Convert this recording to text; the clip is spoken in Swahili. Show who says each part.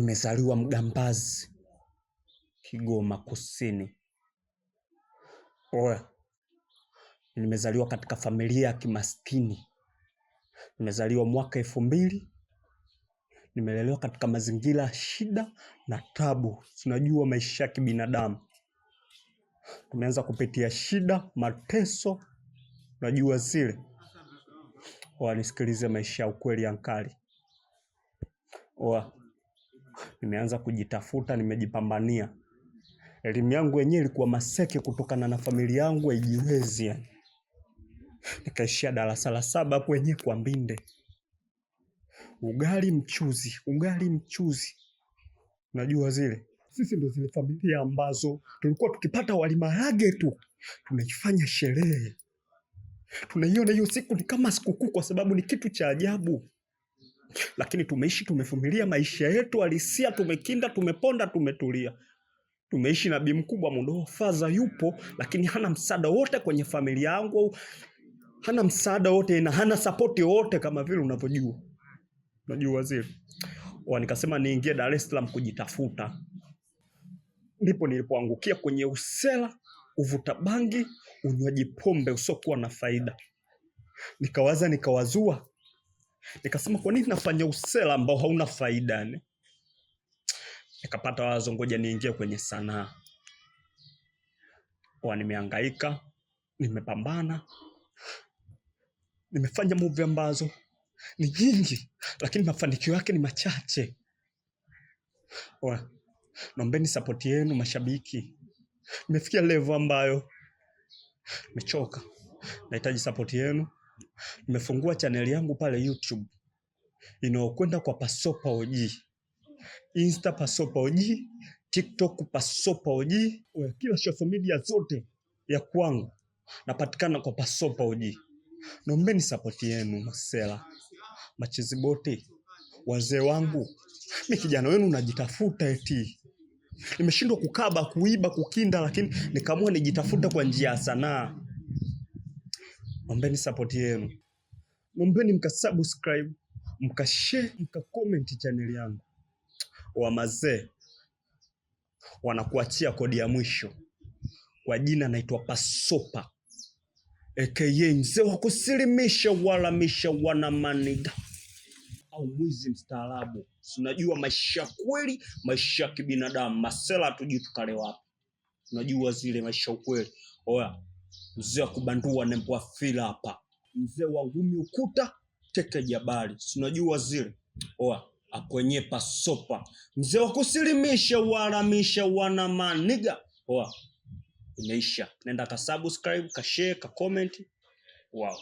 Speaker 1: Nimezaliwa Mgambazi, Kigoma Kusini. Oya, nimezaliwa katika familia ya kimaskini. Nimezaliwa mwaka 2000. Nimelelewa katika mazingira ya shida na tabu. Tunajua maisha ya kibinadamu, tumeanza kupitia shida, mateso, unajua zile. Oa, nisikilize maisha ya ukweli ankali. Oa, nimeanza kujitafuta, nimejipambania. Elimu yangu yenyewe ilikuwa maseke kutokana na familia yangu haijiwezi yani. Nikaishia darasa la saba hapo wenyewe kwa mbinde. Ugali mchuzi, ugali mchuzi. Unajua zile. Sisi ndo zile familia ambazo tulikuwa tukipata wali maharage tu tunaifanya sherehe. Tunaiona hiyo siku ni kama sikukuu kwa sababu ni kitu cha ajabu. Lakini tumeishi, tumevumilia maisha yetu halisia, tumekinda, tumeponda, tumetulia. Tumeishi na bi mkubwa Mudoho Faza yupo, lakini hana msaada wote kwenye familia yangu, au hana msaada wote na hana sapoti wote kama vile unavyojua. Unajua zile. Nikasema niingie Dar es Salaam kujitafuta. Ndipo nilipoangukia kwenye usela, uvuta bangi, unywaji pombe usiokuwa na faida. Nikawaza, nikawazua. Nikasema kwa nini nafanya usela ambao hauna faida yani? Nikapata wazo, ngoja niingie kwenye sanaa. Nimehangaika, nimepambana, nimefanya movie ambazo ni nyingi, lakini mafanikio yake ni machache. Naombeni support yenu mashabiki. Nimefikia level ambayo nimechoka. Nahitaji support yenu. Nimefungua channel yangu pale YouTube inayokwenda kwa Pasopa OG. Insta Pasopa OG, TikTok Pasopa OG, kila social media zote ya kwangu napatikana kwa Pasopa OG. Naombeni support yenu masela, machezi bote, wazee wangu. Mi kijana wenu najitafuta eti. Nimeshindwa kukaba, kuiba, kukinda, lakini nikaamua nijitafuta kwa njia ya sanaa. Naombeni support yenu. Naombeni mkasubscribe, mkashare, mkacomment channel yangu. Wamazee wanakuachia kodi ya mwisho. Kwa jina naitwa Pasopa, aka mzee wa kusilimisha walamisha wana maniga au mwizi mstaarabu. Unajua maisha kweli, maisha ya kibinadamu, masela hatujui tukale wapi. Unajua zile maisha ukweli. Oya, mzee wa kubandua nembo fila hapa, mzee wa ngumi ukuta teke jabali. Unajua zile. Oya, akwenye Pasopa, mzee wa kusilimisha walamisha wana maniga. Oya, imeisha. Nenda ka subscribe, ka share, ka comment. Wow.